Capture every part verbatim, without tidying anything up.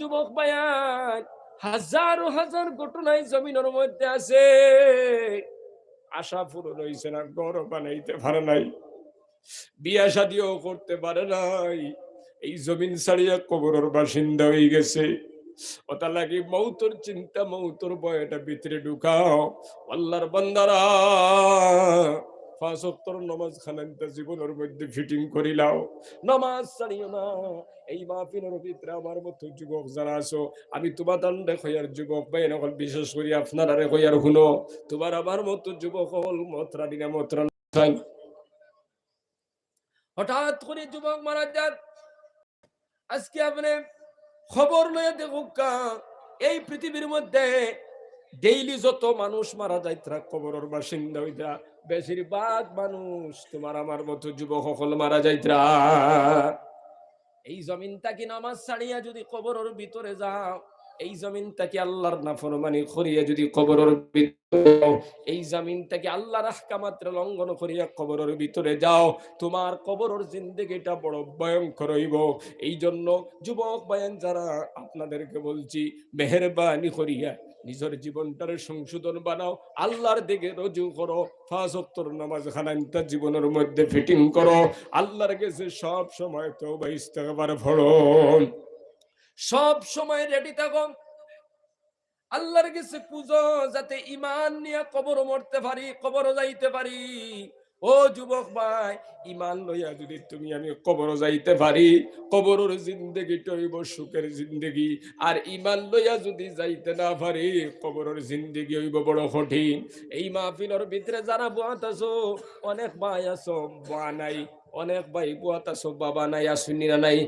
যুবক ভাইয়াইন, হাজারো হাজার ঘটনায় জমিনর মধ্যে আছে। আশা পূরণ অইছে না, ঘরও বানাইতে পারে নাই, বিয়া শাদিও করতে পারে নাই, এই জমিন ছাড়িয়া কবরর বাসিন্দা অইগেছে। অতার লাগি মউতর চিন্তা, মউতর ভয় এটা ভিতরে ঢুকাও। আল্লাহর বান্দারা, পাঁচ ওয়াক্তর নমাজ খানাইন্তা জীবনর মধ্যে ফিটিং করিলাও, নমাজ ছাড়িও না। এই মাহফিলর ভিতরে আমার মতো যুবক যারা আছো, আমি তুমাতানরে কইয়ার, যুবক ভাইয়াইন অকল, বিশেষ করি আপনারারে কইয়ার, হুনো, তুমার আমার মতো যুবক অকল মতরা দিনা মতরা খাই। হঠাৎ করি যুবক মারা যার, আজকে আপনে খবর লইয়া দেখউক্কা, এই পৃথিবীর মধ্যে ডেইলি যত মানুষ মারা যাইতরা, কবরর বাসিন্দা অইতরা, বেশিরভাগ মানুষ তুমার আমার মতো যুবক অকল মারা যাইতরা। এই জমিন থাকি নমাজ ছাড়িয়া যুদি কবরর ভিতরে যাও, এই জমিন থাকি আল্লাহর নাফরমানি করিয়া যুদি কবরর ভিতরে যাও, এই জমিন থাকি আল্লাহর আহকামাতরে লঙ্ঘন করিয়া কবরর ভিতরে যাও, তুমার কবরর জিন্দেগিটা বড় ভয়ঙ্কর অইবো। এই জন্য যুবক ভাইয়াইন যারা, আপনাদেরকে বলছি, মেহেরবানি করিয়া নিজর জীবনটারে সংশোধন বানাও, আল্লাহর দিকে রুজু করো, পাঁচ ওয়াক্তর নমাজ খানাইন্তা জীবনর মধ্যে ফিটিং করো, আল্লাহর গেছে সব সময় তওবা ইস্তেগফার পড়ো, সব সময় রেডি থাকো। আল্লাহর গেছে খুঁজো, যাতে ইমান নিয়া কবরো মরতে পারি, কবরো যাইতে পারি। ও যুবক ভাই, ইমান লইয়া যুদি তুমি আমি কবরো যাইতে পারি, কবরর জিন্দেগিটা অইবো সুখের জিন্দেগি। আর ইমান লইয়া যুদি যাইতে না পারি, কবরর জিন্দেগি অইবো বড় কঠিন। এই মাহফিলর ভিতরে যারা বওয়াত আছো, অনেক ভাই আছো, বা নাই, অনেক ভাই বওয়াত আছো, বাবা নাই, আছইন নি না নাই?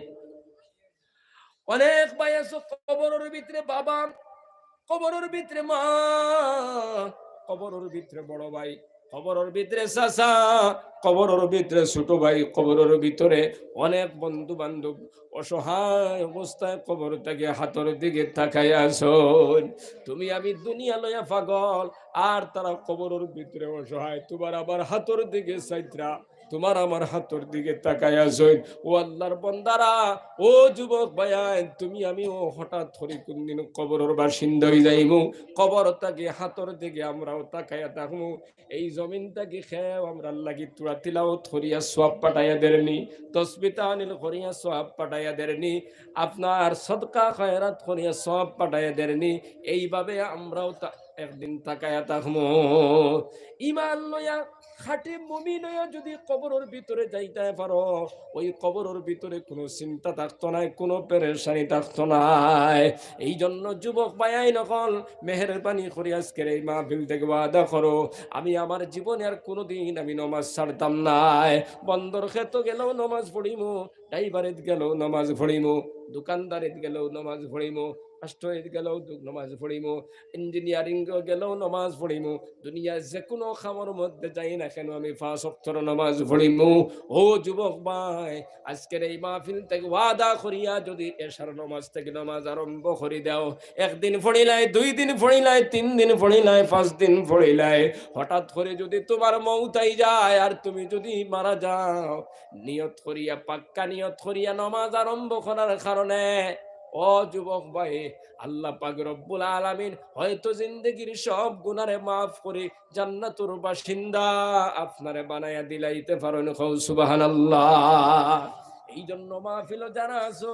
অনেক ভাই আছো কবরর ভিতরে বাবা, কবরর ভিতরে মা, কবরর ভিতরে বড় ভাই, কবরর ভিতরে চাচা, কবরর ভিতরে ছোট ভাই, কবরর ভিতরে অনেক বন্ধু বান্ধব অসহায় অবস্থায় কবর থাকি হাতর দিকে তাকাইয়া আছইন। তুমি আমি দুনিয়া লইয়া পাগল, আর তারা কবরর ভিতরে অসহায়, তুমার আমার হাতর দিকে চাইতরা। তুমার আমার হাতর দিকে তাকাইয়া আছইন। ও আল্লাহর বন্দারা, ও যুবক ভাইয়াইন, তুমি আমিও হঠাৎ করি কুনদিন কবরর বাসিন্দা অইযাইমু। কবর থাকি হাতর দিকে আমরাও তাকাইয়া থাকমু। এই জমিন থাকি কেউ আমরার লাগি থুড়া তিলাওত করিয়া সওয়াব পাঠাইয়া দেরনি, তসবি তাহলিল করিয়া সওয়াব পাঠাইয়া দেরনি, আপনার সদকা খয়রাত করিয়া সওয়াব পাঠাইয়া দেরনি। এইভাবে আমরাও তা-, একদিন তাকাইয়া থাকমু। ইমান লইয়া খাঁটি মুমিন অইয়া যুদি কবরর ভিতরে যাইতায় পারো, ওই কবরর ভিতরে কুনু চিন্তা থাকতো নায়, কুনু পেরেশানি থাকতো নায়। এই জন্য যুবক ভাইয়াইন অকল, মেহেরবানি করি আজকের এই মাহফিল থাকি ওয়াদা করো, আমি আমার জীবনে আর কুনুদিন আমি নমাজ ছাড়তাম নায়। বন্দর খেতো গেলেও নমাজ পড়িমু, ড্রাইভারিত গেলেও নমাজ পড়িমু, দোকানদারিত গেলেও নমাজ পড়িমু, রাষ্ট্রীত গেলেও দু-, নমাজ পড়িমু, ইঞ্জিনিয়ারিং গেলেও নমাজ পড়িমু, দুনিয়ার যেকুনু কামর মধ্যে যাই না কেন আমি পাঁচ ওয়াক্তর নমাজ পড়িমু। ও যুবক ভাই, আজকের এই মাহফিল থাকি ওয়াদা করিয়া যুদি এশার নমাজ থাকি নমাজ আরম্ভ করি দেও, একদিন পড়িলায়, দুই দিন পড়িলায়, তিন দিন পড়িলায়, পাঁচ দিন পড়িলায়, হঠাৎ করি যুদি তুমার মউত আই যায় আর তুমি যুদি মারা যাও, নিয়ত করিয়া, পাক্কা নিয়ত করিয়া নমাজ আরম্ভ করার কারণে, ও যুবক ভাই, আল্লাহ পাক রব্বুল আলামিন হয়তো জিন্দেগির সব গুনারে মাফ করি জান্নাতুর বাসিন্দা আপনারে বানাইয়া দিলাইতে পারইন। কও সুবহানাল্লাহ। এই জন্য মাহফিলো যারা আছো,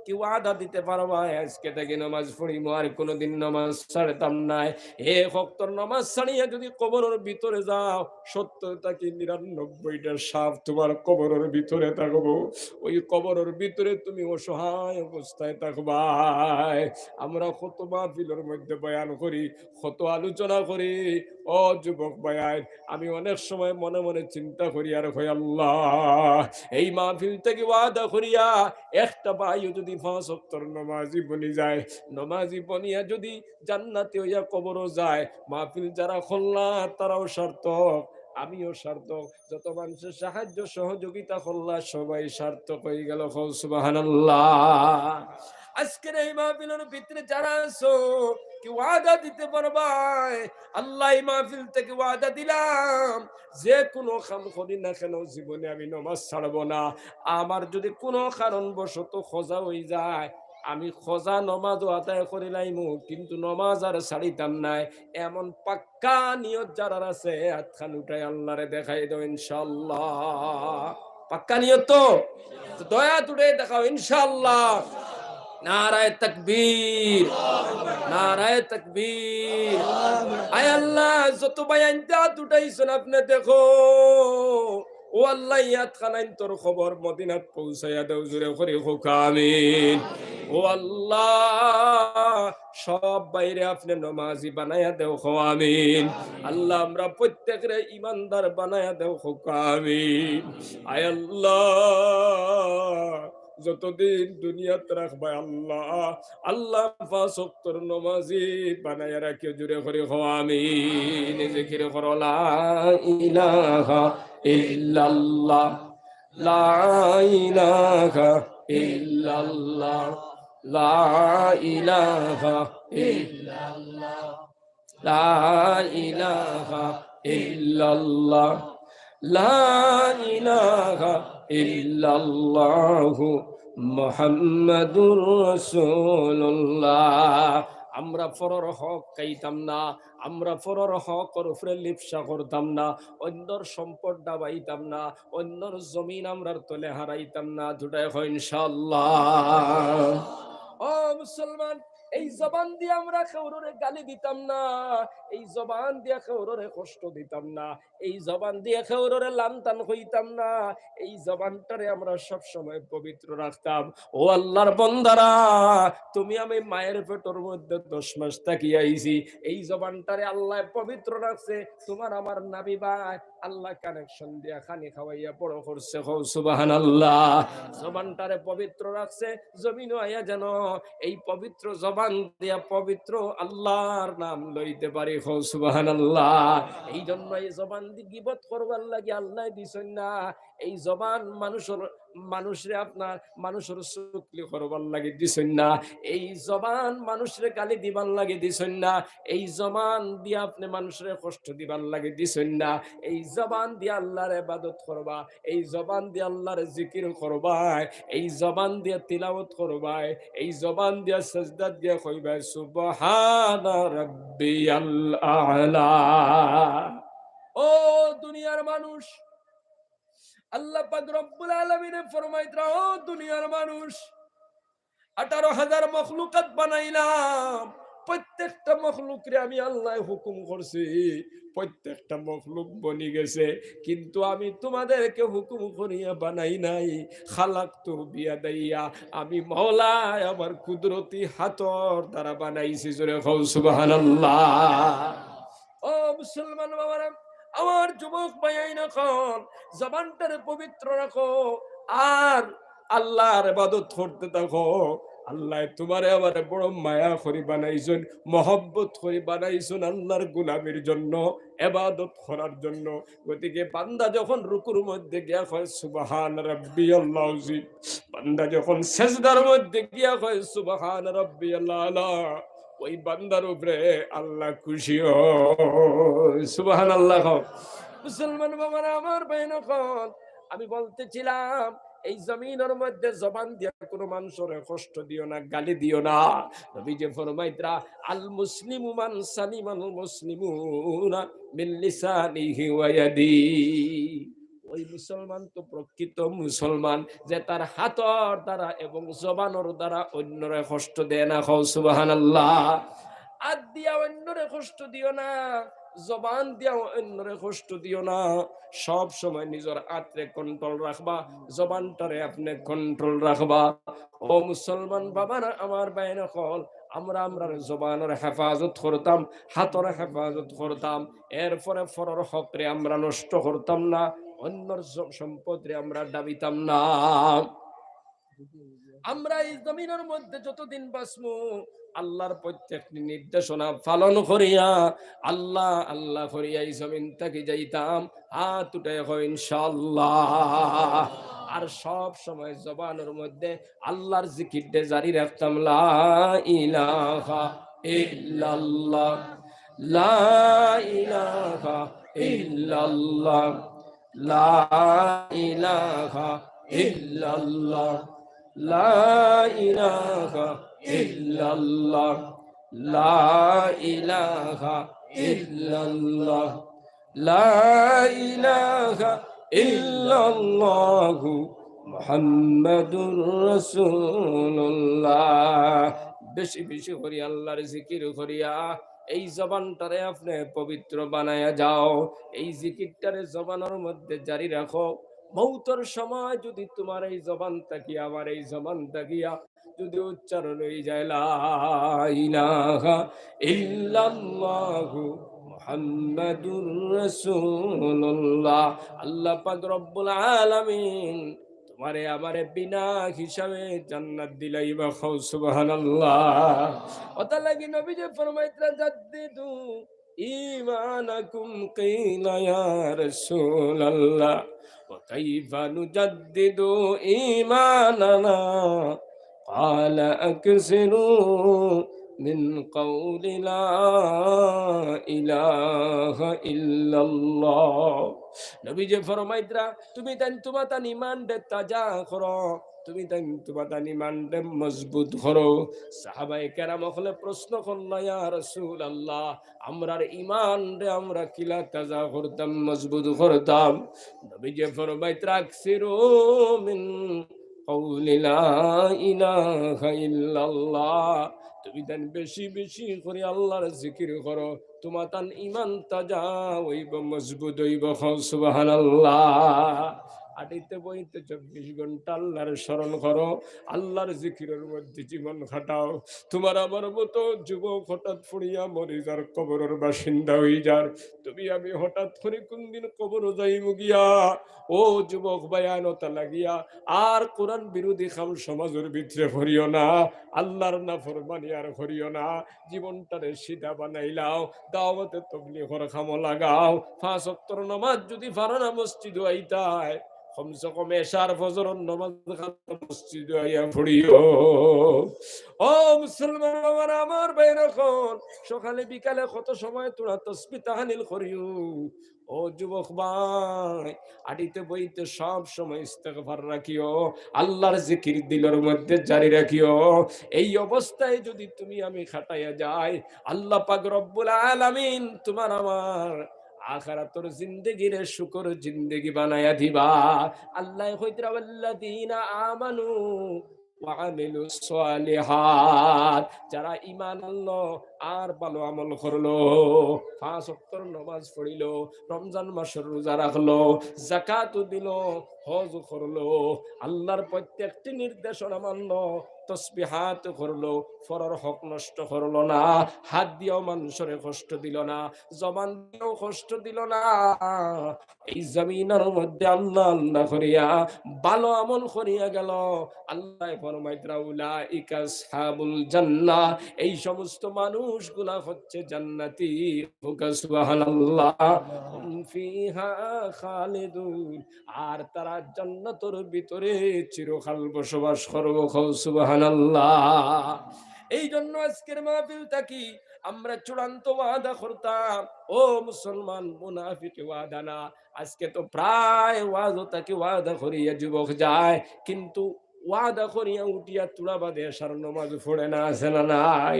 কি ওয়াদা দিতে পারবা আজকে থাকি নমাজ পড়িমু, আর কুনুদিন নমাজ ছাড়তাম নায়? এক ওয়াক্তর নমাজ ছাড়িয়া যুদি কবরর ভিতরে যাও, সত্তর থাকি নিরানব্বইটা সাপ তুমার কবরর ভিতরে থাকবো। ওই কবরর ভিতরে তুমি অসহায় অবস্থায় থাকবায়। আমরা কত মাহফিলর মধ্যে বয়ান করি, কত আলোচনা করি, ও যুবক ভাইয়াইন, আমি অনেক সময় মনে মনে চিন্তা করি আর কই, "আল্লাহ, এই মাহফিল থাকি ওয়াদা করিয়া একটা ভাইও যুদি পাঁচ ওয়াক্তর নমাজি বনি যায়, নমাজি বনিয়া যুদি জান্নাতি অইয়া কবরো যায়, মাহফিল যারা করলা তারাও সার্থক, আমিও সার্থক, যত মানষে সাহায্য সহযোগিতা করলা সবাই সার্থক অইগেলো।" কও সুবহানাল্লাহ। আজকের এই মাহফিলর ভিতরে যারা আছো, কি ওয়াদা দিতে পারবায়, "আল্লাহ, এই মাহফিল থাকি ওয়াদা দিলাম, যেকুনু কাম করি না কেন জীবনে আমি নমাজ ছাড়বো না, আমার যুদি কুনু কারণবশত কাজা অই যায়, আমি কজা নমাজও আদায় করিলাইমু, কিন্তু নমাজ আর ছাড়িতাম নায়। এমন পাক্কা নিয়ত যারার আছে, আতখান উঠাই আল্লারে দেখাই দেও ইনশাআল্লাহ। পাক্কা নিয়ত তো? তো দুই আত উঠাই দেখাও ইনশাআল্লাহ। নারায়ে তাকবীর, নারায়ে তাকবীর। আয় আল্লাহ, যত ভাইয়াইন্তে আত উঠাইছইন আপনে দেখো। ও আল্লাহ, ই আতখানাইন্তর খবর মদিনাত পৌঁছাইয়া দেও, জোরে করি কউক্কা আমিন। ও আল্লাহ, সব ভাইরে আপনে নমাজি বানাইয়া দেও, কও আমিন। আল্লাহ, আমরা প্রত্যেকরে ইমানদার বানাইয়া দেও, কউক্কা আমিন। আয় আল্লাহ, যতদিন দুনিয়াত রাখবায় আল্লাহ, আল্লাহ পাঁচ ওয়াক্তর নমাজি বানাইয়া রাখিও, জোরে করি কও আমিন। জিকির করো, লা ইলাহা ইল্লাল্লাহ, লা ইলাহা ইল্লাল্লাহ, লা ইলাহা ইল্লাল্লাহ। লা ইলাহা ইল্লাল্লাহ, লা ইলাহা ইল্লাল্লাহু মুহাম্মাদুর রাসূলুল্লাহ। আমরা পরর হক খাইতাম না, আমরা পরর হকর উপরে লিপ্সা করতাম না, অইন্যর সম্পদ ডাবাইতাম না, অইন্যর জমিন আমরার তলে হারাইতাম না। দুটাই কও ইনশাআল্লাহ। ও মুসলমান, এই জবান দিয়া আমরা কেউররে গালি দিতাম না, এই জবান দিয়া কেউররে কষ্ট দিতাম না, এই জবান দিয়া কেউররে লানতান কইতাম না, এই জবানটারে আমরা সব সময় পবিত্র রাখতাম। ও আল্লাহর বন্দারা, তুমি আমি মায়ের পেটর মধ্যে দশ মাস থাকি আইছি, এই জবানটারে আল্লায় পবিত্র রাখছে। তুমার আমার নাবি ভাই আল্লায় connection দিয়া খানি খাওয়াইয়া বড় করছে, কও সুবহানাল্লাহ। জবানটারে পবিত্র রাখছে, জমিনো আইয়া যেন এই পবিত্র জবান দিয়া পবিত্র আল্লাহর নাম লইতে পারি, কও সুবহানাল্লাহ। এই জন্য এই জবান দি গিবত করবার লাগি আল্লায় দিছইন না, এই জবান মানুষর, মানুষরে আপনার, মানুষর চুগলি করবার লাগি দিছইন না, এই জবান মানুষরে গালি দিবার লাগি দিছইন না, এই জবান দিয়া আপনে মানুষরে কষ্ট দিবার লাগি দিছইন না, এই জবান দিয়া আল্লাহর ইবাদত করবা, এই জবান দিয়া আল্লাহর জিকির করবায়, এই জবান দিয়া তিলাওয়াত করবায়, এই জবান দিয়া সেজদাত গিয়া কইবায়, "সুবহানা রাব্বিয়াল আ'লা।" ও দুনিয়ার মানুষ, আল্লাহ পাক রব্বুল আলামিনে ফরমাইতরা, ও দুনিয়ার মানুষ, আঠারো হাজার মখলুকাত বানাইলাম, প্রত্যেকটা মখলুকরে আমি আল্লায় হুকুম করছি, প্রত্যেকটা মখলুক বনি গেছে, কিন্তু আমি তোমাদেরকে হুকুম করিয়া বানাই নাই। খালাকতু বিয়াদাইয়া, আমি মওলায় আমার কুদরতি হাতর দ্বারা বানাইছি। জোরে কও সুবহানাল্লাহ। ও মুসলমান বাবারা, আমার যুবক ভাইয়াইন অকল, জবানটারে পবিত্র রাখো, আর আল্লাহর ইবাদত করতে থাকো। আল্লায় তোমারে আমারে বড় মায়া করি বানাইছইন, মহব্বত করি বানাইছইন আল্লাহর গোলামির জন্য, ইবাদত করার জন্য। গতিকে বান্দা যখন রুকুর মধ্যে গিয়া কয়, "সুবহান রাব্বিয়াল আযীম", বান্দা যখন সেজদার মধ্যে গিয়া কয়, "সুবহান রাব্বিয়াল আ'লা", ওই বান্দার উপরে আল্লাহ খুশি হয়। সুবহানাল্লাহ কও। মুসলমান বাবারা, আমার ভাইয়াইন অকল, আমি বলতেছিলাম, এই জমিনর মধ্যে জবান দিয়া কোনো মানুষরে কষ্ট দিও না, গালি দিও না। নবীজি ফরমাইতরা, "আল মুসলিমু মান সালিমাল মুসলিমুনা মিন লিসানিহি ওয়া ইয়াদিহি।" ওই মুসলমান তো প্রকৃত মুসলমান, যে তার হাতর দ্বারা এবং জবানর দ্বারা অন্যরে কষ্ট দেয় না। কও সুবহানাল্লাহ। আত দিয়া অন্যরে কষ্ট দিও না, জবান দিয়া অন্যরে কষ্ট দিও না। সব সময় নিজর আতরে control রাখবা, জবানটারে আপনে control রাখবা। ও মুসলমান বাবারা, আমার ভাইয়াইন অকল, আমরা আমরার জবানর হেফাজত করতাম, হাতর হেফাজত করতাম, এরপরে পরর হকরে আমরা নষ্ট করতাম না, অন্যর জ-, সম্পদরে আমরা ডাবিতাম না। আমরা এই জমিনর মধ্যে যতদিন বাঁচমু, আল্লাহর প্রত্যেকটি নির্দেশনা পালন করিয়া, আল্লাহ আল্লাহ করিয়া এই জমিন থাকি যাইতাম। হাত উঠাই কও ইনশাআল্লাহ। আর সব সময় জবানর মধ্যে আল্লাহর জিকিরটা জারি রাখতাম, লা ইলাহা ইল্লাল্লাহ, লা ইলাহা ইল্লাল্লাহ, লা ইলাহা ইল্লাল্লাহ, لا إله إلا الله، لا إله إلا الله، لا إله إلا الله، محمد رسول الله। বেশি বেশি করি আল্লাহর জিকির করিয়া এই জবানটারে আপনে পবিত্র বানাইয়া যাও, এই জিকিরটারে জবানর মধ্যে জারি রাখো। মৌতর সময় যদি তুমার এই জবান থাকি, আমার এই জবান থাকিয়া যদি উচ্চারণ অই যায়, লা ইলাহা ইল্লাল্লাহু মুহাম্মাদুর রাসূলুল্লাহ, আল্লাহ পাক রব্বুল আলামিন তুমারে আমারে বিনা হিসাবে জান্নাত দিলাইবা। কও সুবহানাল্লাহ। অতার লাগি নবীজি ফরমাইতরা, জাদ্দিদু إيمانكم، قيل يا رسول الله وكيف نجدد إيماننا؟ قال أكثروا من قول لا إله إلا الله। নবীজি ফরমাইতরা, তুমি তাইন তুমাতান ইমানরে তাজা করো, তুমি তাইন তুমাতান ইমানরে মজবুত করো। সাহাবায়ে কেরাম অকলে প্রশ্ন করলা, ইয়া রাসূলুল্লাহ, আমরার ইমানরে আমরা কিলা তাজা করতাম, মজবুত করতাম? নবীজি ফরমাইতরা, أكثروا من قول لا إله إلا الله। তুমি তাইন বেশি বেশি করি আল্লাহর জিকির করো, তুমাতান ইমান তাজা অইবো, মজবুত অইবো। কও সুবহানাল্লাহ। আটিতে বইতে চব্বিশ ঘন্টা আল্লাহর স্মরণ করো, আল্লাহর জিকিরর মধ্যে জীবন কাটাও। তুমার আমার মতো যুবক হঠাৎ পড়িয়া মরি যার, কবরর বাসিন্দা অই যার। তুমি আমি হঠাৎ করি কুনদিন কবরো যাইমু গিয়া। ও যুবক ভাইয়াইন, অতা লাগিয়া আর কোরআন বিরোধী কাম সমাজর ভিতরে করিও না, আল্লাহর নাফরমানি আর করিও না। জীবনটারে সিধা বানাইলাও, দাওয়াতে তবলিগর কামো লাগাও। পাঁচ ওয়াক্তর নামাজ যদি পারো না মসজিদো আইতায়, কমসে কম এশার ফজরর নামাজ খান মসজিদো আইয়া পড়িও। ও মুসলমান বাবারা, আমার ভাইরা, অখন সকালে বিকালে কত সময় তুরা তসবিহ তাহলিল করিও। ও যুবক ভাই, আটিতে বইতে সব সময় ইস্তেগফার রাখিও, আল্লাহর জিকির দিলর মধ্যে জারি রাখিও। এই অবস্থায় যদি তুমি আমি কাটাইয়া যাই, আল্লাহ পাক রব্বুল আলামিন তুমার আমার আখিরাতর জিন্দেগিরে সুখর জিন্দেগি বানাইয়া দিবা। আল্লায় কইতরা, والذين آمنوا وعملوا الصالحات, যারা ঈমান আনলো আর ভালো আমল করলো, পাঁচ ওয়াক্তর নামাজ পড়িলো, রমজান মাসর রোজা রাখলো, যাকাত দিলো, হজ করলো, আল্লাহর প্রত্যেকটি নির্দেশনা মানলো, তসবিহাত করলো, পরর হক নষ্ট করলো না, হাত দিয়াও মানুষরে কষ্ট দিলো না, জবান দিয়াও কষ্ট দিলো না। এই জমিনর মধ্যে আল্লাহ আল্লাহ করিয়া ভালো আমল করিয়া গেলো, আল্লায় ফরমাইতরা, উলাইকা আসহাবুল জান্নাহ, এই সমস্ত মানুষগুলা হচ্ছে জান্নাতি। কও সুবহানাল্লাহ। হুম ফিহা খালিদুন, আর তারা জান্নাতর ভিতরে চিরকাল বসবাস করবো। কও সুবহানাল্লাহ। এই জন্য আজকের মাহফিল থাকি আমরা চূড়ান্ত ওয়াদা করতাম, ও মুসলমান, মুনাফিকি ওয়াদা না। আজকে তো প্রায় ওয়াজো থাকি ওয়াদা করিয়া যুবক যায়, কিন্তু ওয়াদা করিয়া উঠিয়া তুরা বাদে এশার নামাজ পড়ে না, আছে না নাই?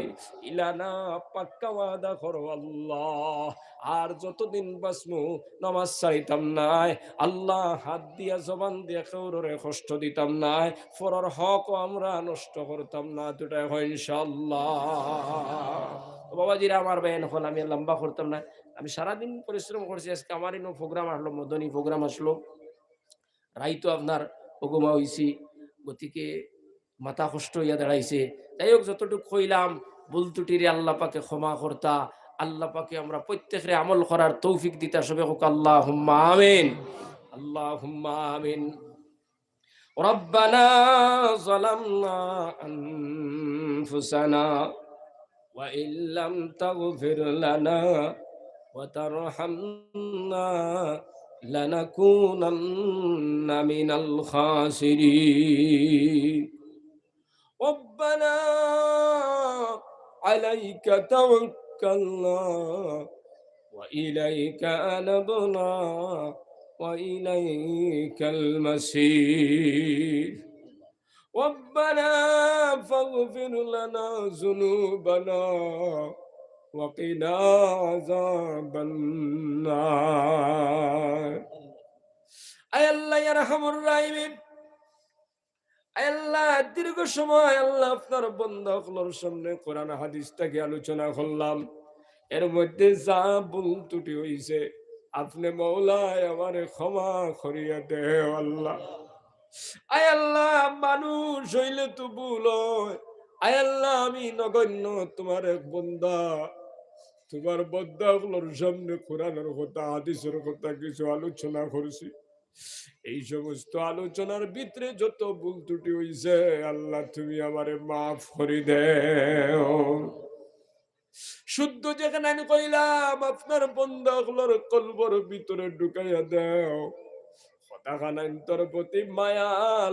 ইলা না, পাক্কা ওয়াদা করো আল্লাহ, আর যতদিন বাঁচমু নামাজ ছাড়িতাম নায়, আল্লাহ হাত দিয়া জবান দিয়া কেউররে কষ্ট দিতাম নায়, পরর হকও আমরা নষ্ট করতাম না, দুটাই হয় ইনশাআল্লাহ। তো বাবাজিরা, আমার বয়ান অখন আমি আর লম্বা করতাম না, আমি সারাদিন পরিশ্রম করছি, আজকে আমার ইনো program আসলো, মদনী program আসলো, রাইতো আপনার ওগুমা অইছি, গতিকে মাথা কষ্ট অইয়া দাঁড়াইছে। যাই হোক, যতটুক কইলাম, ভুল ত্রুটিরে আল্লাহ পাকে ক্ষমা করতা, আল্লাহ পাকে আমরা প্রত্যেকরে আমল করার তৌফিক দিতা। সবে কউক আল্লাহুম্মা আমিন, আল্লাহুম্মা আমিন। ربنا ظلمنا أنفسنا وإن لم تغفر لنا وترحمنا لنكونن من الخاسرين. ربنا عليك توكلنا وإليك أنبنا وإليك المصير. ربنا فاغفر لنا ذنوبنا وقنا عذاب النار। আয় আল্লাহ, ইয়া আরহামুর রাহিমিন, আয় আল্লাহ, দীর্ঘ সময় আল্লাহ আপনার বন্দা অকলর সামনে কোরআন হাদিস থাকি আলোচনা করলাম, এর মধ্যে যা ভুল ত্রুটি অইছে, আপনে মওলায় আমারে ক্ষমা করিয়া দেও আল্লাহ। আয় আল্লাহ, মানুষ অইলে তো ভুল অয়। আয় আল্লাহ, আমি নগণ্য তুমার এক বন্দা, তুমার বন্দা অকলর সামনে কোরআনর কথা, হাদিসর কথা কিছু আলোচনা করছি। এই সমস্ত আলোচনার ভিতরে যত ভুল ত্রুটি অইছে, আল্লাহ তুমি আমারে মাফ করি দেও। শুদ্ধ যেখানে আমি কইলাম, আপনার বন্দা অকলর কলবর ভিতরে ঢুকাইয়া দেও। কথাখানাইন্তর প্রতি মায়া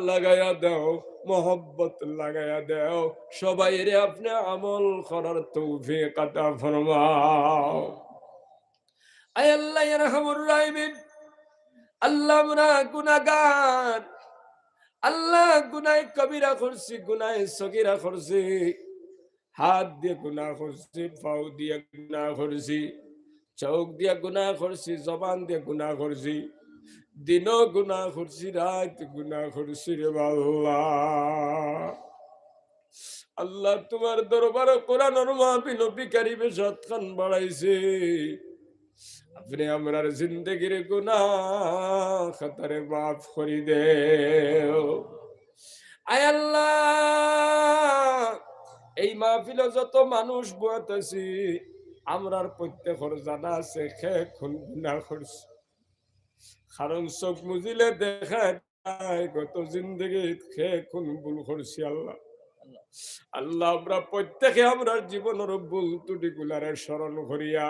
লাগাইয়া দেও, মহব্বত লাগাইয়া দেও। সবাইরে আপনে আমল করার তৌফিক আতা ফরমাও। আয় আল্লাহ, ইয়া আরহামুর রাহিমিন, আল্লাহ, আমরা গুনাহগার। আল্লাহ, গুনাহে কবিরা করছি, গুনাহে সগীরা করছি, হাত দিয়া গুনাহ করছি, পাও দিয়া গুনাহ করছি, চউখ দিয়া গুনাহ করছি, জবান দিয়া গুনাহ করছি, দিনও গুনাহ করছি, রাইত গুনাহ করছি রে আল্লাহ। আল্লাহ, তুমার দরবারো কোরআনর মাহফিলো ভিখারি বেশে আতখান বাড়াইছি। আপনে আমরার জিন্দেগির গুনাহ খাতারে মাফ করি দেও। আয় আল্লাহ, এই মাহফিলো যত মানুষ বওয়াত আছি, আমরার প্রত্যেকর জানা আছে কে কুন গুনাহ করছে। কারণ চউখ মুজিলে দেখা যায় গত জিন্দেগিত কে কুন ভুল করছি আল্লাহ। আল্লাহ, আমরা প্রত্যেকে আমরার জীবনর ভুল ত্রুটিগুলারে স্মরণ করিয়া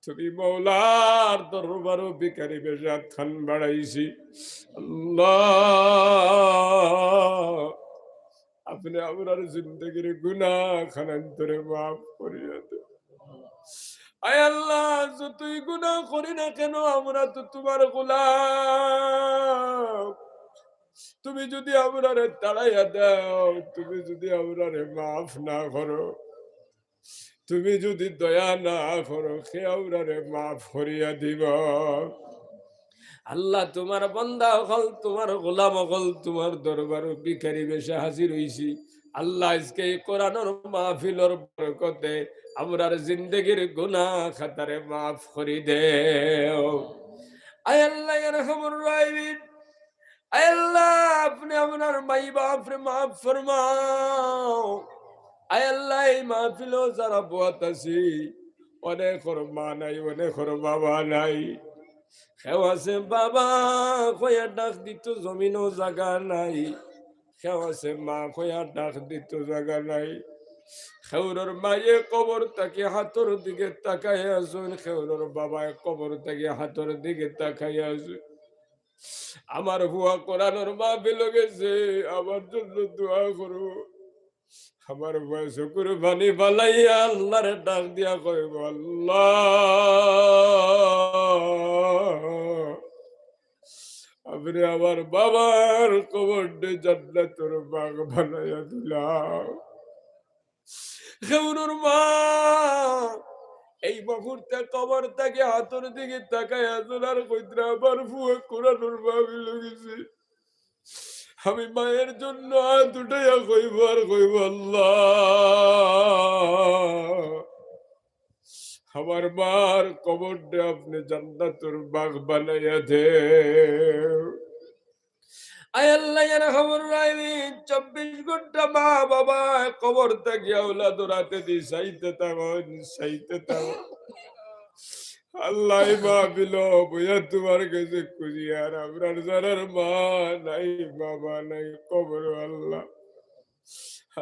তুমি মওলার দরবারো ভিখারি বেশে আতখান বাড়াইছি। আল্লাহ, আপনে আমরার জিন্দেগির গুনাহ খানাইন্তরে মাফ করিয়া দেও। আয় আল্লাহ, যতই গুনাহ করি না কেন, আমরা তো তুমার গোলাম। তুমি যদি আমরারে তাড়াইয়া দেও, তুমি যদি আমরারে মাফ না করো, তুমি যদি দয়া না করো, কে আমরারে মাফ করিয়া দিবো? আল্লাহ, তুমার বন্দা অকল, তুমার গোলাম অকল, তুমার দরবারো ভিখারি বেশে হাজির অইছি। আল্লাহ, আইজকে এই কোরআনর মাহফিলর বরকতে আমরার জিন্দেগির গুনাহ খাতারে মাফ করি দেও। আয় আল্লাহ, ইয়া আরহামুর রাহিমিন, আয় আল্লাহ, আপনে আমরার মাই বাপরে মাফ ফরমাও। আয় আল্লাহ, এই মাহফিলো যারা বওয়াত আছি, অনেকর মা নাই, অনেকর বাবা নাই। কেউ আছে বাবা কইয়া ডাক দিতো, জমিনো জাগা নাই। কেউ আছে মা কইয়া ডাক দিতো, জাগা নাই। কেউরর মায়ে কবর থাকি হাতর দিকে তাকাইয়া আছইন, কেউরর বাবায় কবর থাকি হাতর দিকে তাকাইয়া আছইন। আমার ফুয়া কোরআনর মাহফিলো গেছে, আমার জন্য দোয়া করো। আমার ফুয়ায় চকুর পানি ফালাইয়া আল্লারে ডাক দিয়া কইবো, আল্লাহ, আপনে আমার বাবার কবররে জান্নাতর বাগ বানাইয়া দিলাও। কেউরর মা এই মুহূর্তে কবর থাকি হাতর দিকে তাকাইয়া আছইন আর কইতরা, আমার ফুয়া কোরআনর মাহফিলো গেছে। আমি মায়ের জন্য আত উঠাইয়া কইবো আর কইবো, আল্লাহ, আমার মার কবররে আপনে জান্নাতর বাগ বানাইয়া দেও। আয় আল্লাহ, ইয়া আরহামুর রাহিমিন, চব্বিশ ঘন্টা মা বাবা কবর থাকি আওলাদর আতেদি চাইতে থাকইন, চাইতে থাকইন। আল্লাহ, এই মাহফিলো বইয়া তুমার গেছে খুঁজি, আর আমরার যারার মা নাই, বাবা নাই, কবরো আল্লাহ।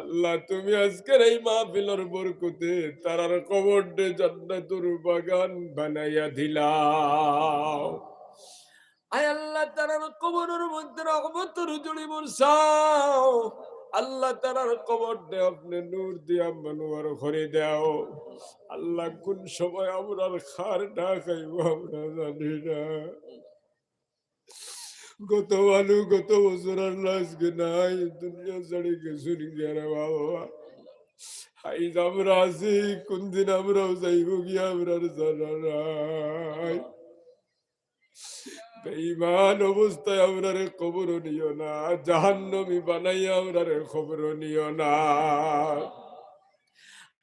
আল্লাহ, তুমি আজকের এই মাহফিলর বরকতে তারার কবররে জান্নাতুর বাগান বানাইয়া দিলাও। আয় আল্লাহ, তারার কবরর মধ্যে রহমতর ঝুড়ি বরসাও। আল্লাহ, তারার কবররে আপনে নূর দিয়া মনোয়ার করি দেও। আল্লাহ, কুন সময় আমরার কার ডাক আইবো আমরা জানি না। গত মানু গত বছর আর না আজকে নাই, দুনিয়া ছাড়ি গেছইন গিয়া রে বাবা। আইজ আমরা আছি, কুনদিন আমরাও যাইমু গিয়া আমরার জানা নাই। বেঈমান অবস্থায় আমরারে কবরো নিও না, জাহান্নামী বানাইয়া আমরারে কবরো নিও না।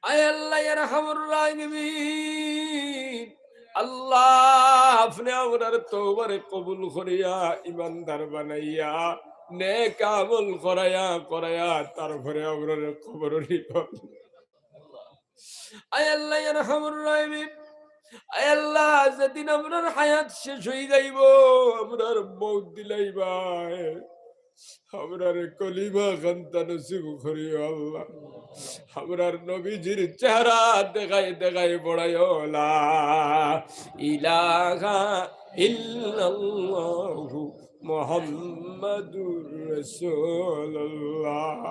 আয় আল্লাহ, ইয়া আরহামার রাহিমিন, আল্লাহ, আপনে আমরার তওবারে কবুল করিয়া, ইমানদার বানাইয়া, নেক আমল করাইয়া, করাইয়া, তারপরে আমরারে কবরো নিও। আয় আল্লাহ, ইয়া আরহামার রাহিমিন, আয় আল্লাহ, যেদিন আমরার হায়াত শেষ অই যাইবো, আমরার মউত দিলাইবায়, আমরারে কলিমা খান্তা নসিব করিও আল্লাহ। আমরার নবীজির চেহারা দেখাই দেখাই পড়াইও লা ইলাহা ইল্লাল্লাহু মুহাম্মাদুর রাসূলুল্লাহ।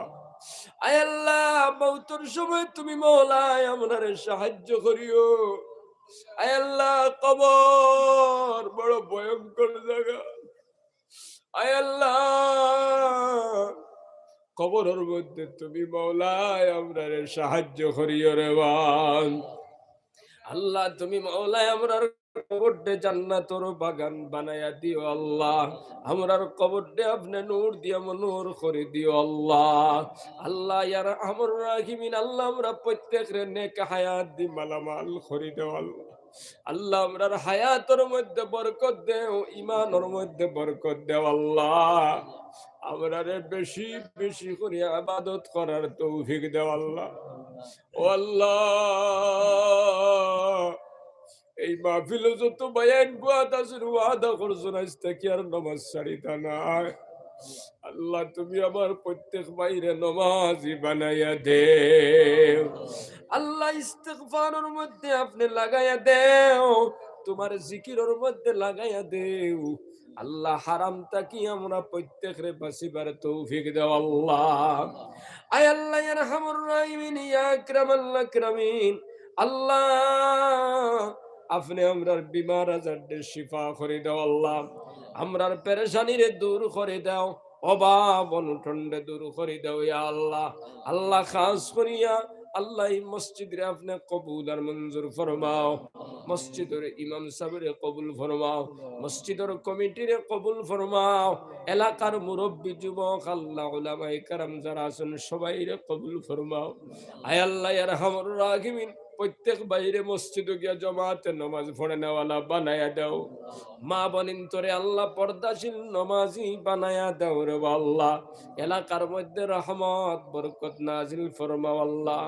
আয় আল্লাহ, মউতর সময় তুমি মওলায় আমরারে সাহায্য করিও। আয় আল্লাহ, কবর বড় ভয়ঙ্কর জাগা। আয় আল্লাহ, কবরর মধ্যে তুমি মওলায় আমরারে সাহায্য করিও রে বান। আল্লাহ, তুমি মওলায় আমরার কবররে জান্নাতর বাগান বানাইয়া দিও আল্লাহ। আমরার কবররে আপনে নূর দিয়া মনূর করি দিও আল্লাহ। আল্লাহ, ইয়া আরহামার রাহিমিন, আল্লাহ, আমরা প্রত্যেকরে নেক হায়াত দি মালামাল করি দেও আল্লাহ। আল্লাহ, আমরার হায়াতর মধ্যে বরকত দেও, ইমানর মধ্যে বরকত দেও আল্লাহ। আমরারে বেশি বেশি করি ইবাদত করার তৌফিক দেও আল্লাহ। ও আল্লাহ, এই মাহফিলো যত ভাইয়াইন বওয়াত আছইন, ওয়াদা করছইন আইজ থাকি আর নমাজ ছাড়িতা নায়। আল্লাহ, তুমি আমার প্রত্যেক ভাইরে নমাজি বানাইয়া দেও। আল্লাহ, ইস্তেগফারর মধ্যে আপনে লাগাইয়া দেও, তুমার জিকিরর মধ্যে লাগাইয়া দেও। আল্লাহ, হারাম থাকি আমরা প্রত্যেকরে বাঁচিবার তৌফিক দেও আল্লাহ। আয় আল্লাহ, ইয়া আরহামার রাহিমিন, ইয়া আকরামাল আকরামিন, আল্লাহ, আপনে আমরার বিমার আজাররে শিফা করি দেও আল্লাহ। আমরার পেরেশানিরে দূর করি দেও, অভাব অনটনরে দূর করি দেও ইয়া আল্লাহ। আল্লাহ, খাস করিয়া আল্লাহ, এই মসজিদরে আপনে কবুল আর মঞ্জুর ফরমাও। মসজিদর ইমাম সাবরে কবুল ফরমাও, মসজিদর কমিটিরে কবুল ফরমাও, এলাকার মুরব্বি যুবক আল্লাহ, উলামায়ে কেরাম যারা আছইন সবাইরে কবুল ফরমাও। আয় আল্লাহ, ইয়া আরহামার রাহিমিন, প্রত্যেক ভাইরে মসজিদো গিয়া জমাতে নমাজ পড়নেওয়ালা বানাইয়া দেও। মা বইনতরে আল্লাহ পর্দাশীল নমাজি বানাইয়া দেও রে আল্লাহ। এলাকার মধ্যে রহমত বরকত নাজিল ফরমাও আল্লাহ।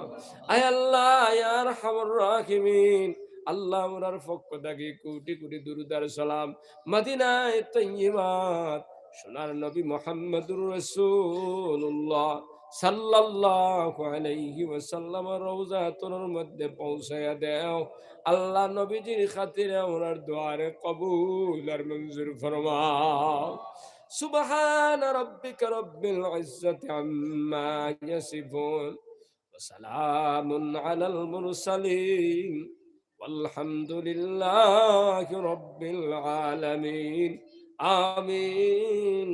আয় আল্লাহ, ইয়া আরহামার রাহিমিন, আল্লাহ, আমরার পক্ষ থাকি কোটি কোটি দুরুদ আর সালাম মদিনায়ে তৈয়বাত সোনার নবী মুহাম্মদুর রাসূলুল্লাহ সাল্লাল্লাহু আলাইহি ওয়াসাল্লামর রওজা আতহরর মধ্যে পৌঁছাইয়া দেও। আল্লাহ, নবীজির খাতিরে আমরার দোয়ারে কবুল আর মঞ্জুর ফরমাও। সুবহানা রাব্বিকা রাব্বিল ইজ্জাতি আম্মা ইয়াসিফুন। وسلام على المرسلين والحمد لله رب العالمين. آمين،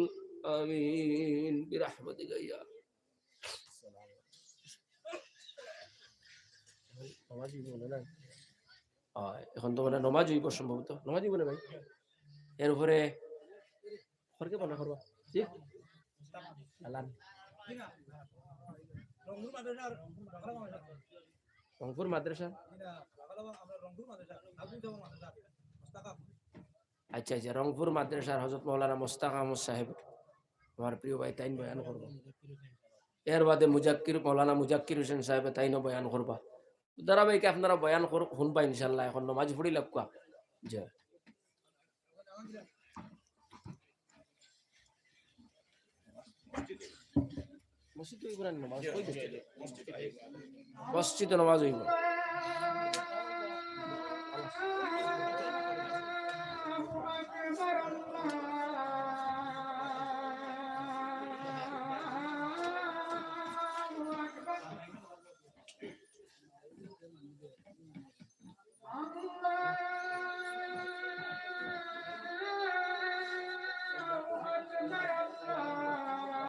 آمين برحمتك يا অয়, এখন তো মানে নমাজ অইবো সম্ভবত। নমাজ অইবো না ভাই? এরপরে খড়কে বানা করবা। জি? আলান। রংপুর মাদ্রাসা? আচ্ছা, আচ্ছা, রংপুর মাদ্রাসার হযরত মাওলানা মোস্তাক আহমদ সাহেব, আমার প্রিয় ভাই, তাইন বয়ান করবা। এর বাদে মুজাক্কির, মাওলানা মুজাক্কির হোসেন সাহেব, তাইনও বয়ান করবা। ধারাবাহিকে আপনারা বয়ান কর-, হুনবা ইনশাআল্লাহ। এখন নমাজ পড়ি লাগুয়া। জি। মসজিদো অইবো না নমাজ? কই মসজিদো? মসজিদো নমাজ অইবো।